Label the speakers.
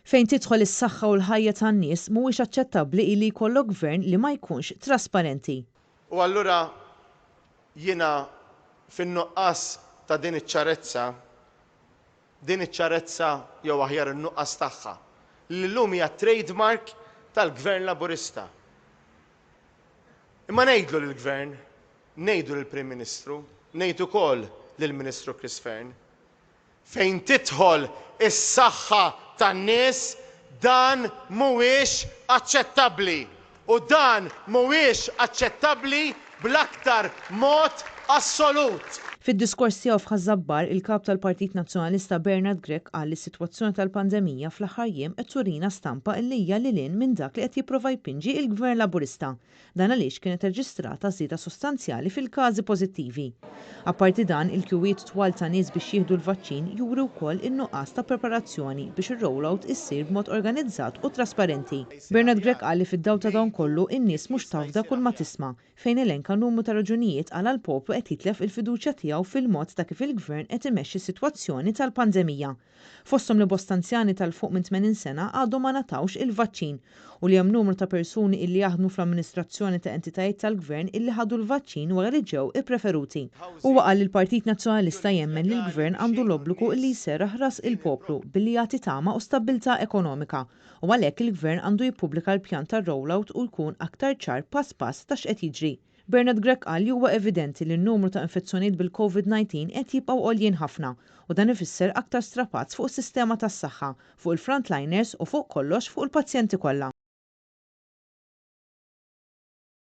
Speaker 1: Fejn tidħol is-saħħa u l-ħajja tan-nies, mhuwiex aċċettabbli illi jkollok Gvern li ma jkunx trasparenti.
Speaker 2: U allura jiena fin-nuqqas ta' din iċ-ċarezza, din iċ-ċarezza jew aħjar in-nuqqas tagħha, li llum hija trademark tal-Gvern Laburista. Imma ngħidlu lill-Gvern, ngħidu lill-Prim Ministru, ngħid ukoll lill-Ministru Chris Fearne, Fejn tidħol is-saħħa tan-nies, dan mhuwiex aċċettabbli u dan mhuwiex aċċettabbli bl-aktar mod assolut.
Speaker 1: Fid-diskors tiegħu f'Ħaż-Żabbar, il-Kap tal-Partit Nazzjonalista Bernard Grech qal li s-sitwazzjoni tal-pandemija fl-aħħar jiem qed turina stampa illi hija lil hinn minn dak li qed jipprova jpinġi il-Gvern Laburista. Dan għaliex kienet reġistrata żieda sostanzjali fil-każi pożittivi. Apparti dan, il-kjuwiet twal ta' nies biex jieħdu l-vaċċin juri wkoll in-nuqqas ta' preparazzjoni biex ir-rollout issir b'mod organizzat u trasparenti. Bernard Grech qal li fid-dawl ta' dawn kollu, in-nies mhux tafda kull ma tisma', fejn elenka numru ta' raġunijiet għala l-poplu qed jitlef il-fiduċja tiegħu fil-mod ta' kif il-Gvern qed imexxi s-sitwazzjoni tal-pandemija. Fosthom li bosta anzjani ta' 'l fuq minn 80 sena għadhom ma ngħatawx il-vaċċin u li hemm numru ta' persuni illi jaħdmu fl-amministrazzjoni ta' entitajiet tal-Gvern illi ħadu l-vaċċin wara li ġew ippreferuti. Huwa qal li l-Partit Nazzjonalista jemmen li l-Gvern għandu l-obbligu illi jserraħ ras il-poplu billi jagħti tama u stabbiltà ekonomika u għalhekk il-Gvern għandu jippubblika l-pjan tar-rollout u jkun aktar ċar pass pass ta' x'qed jiġri. Bernard Grech qal li huwa evidenti li n-numru ta' infezzjonijiet bil-Covid 19 qed jibqgħu għoljin ħafna u dan ifisser aktar strapazz fuq is-sistema tas-saħħa, fuq il-frontliners u fuq kollox fuq il-pazjenti kollha.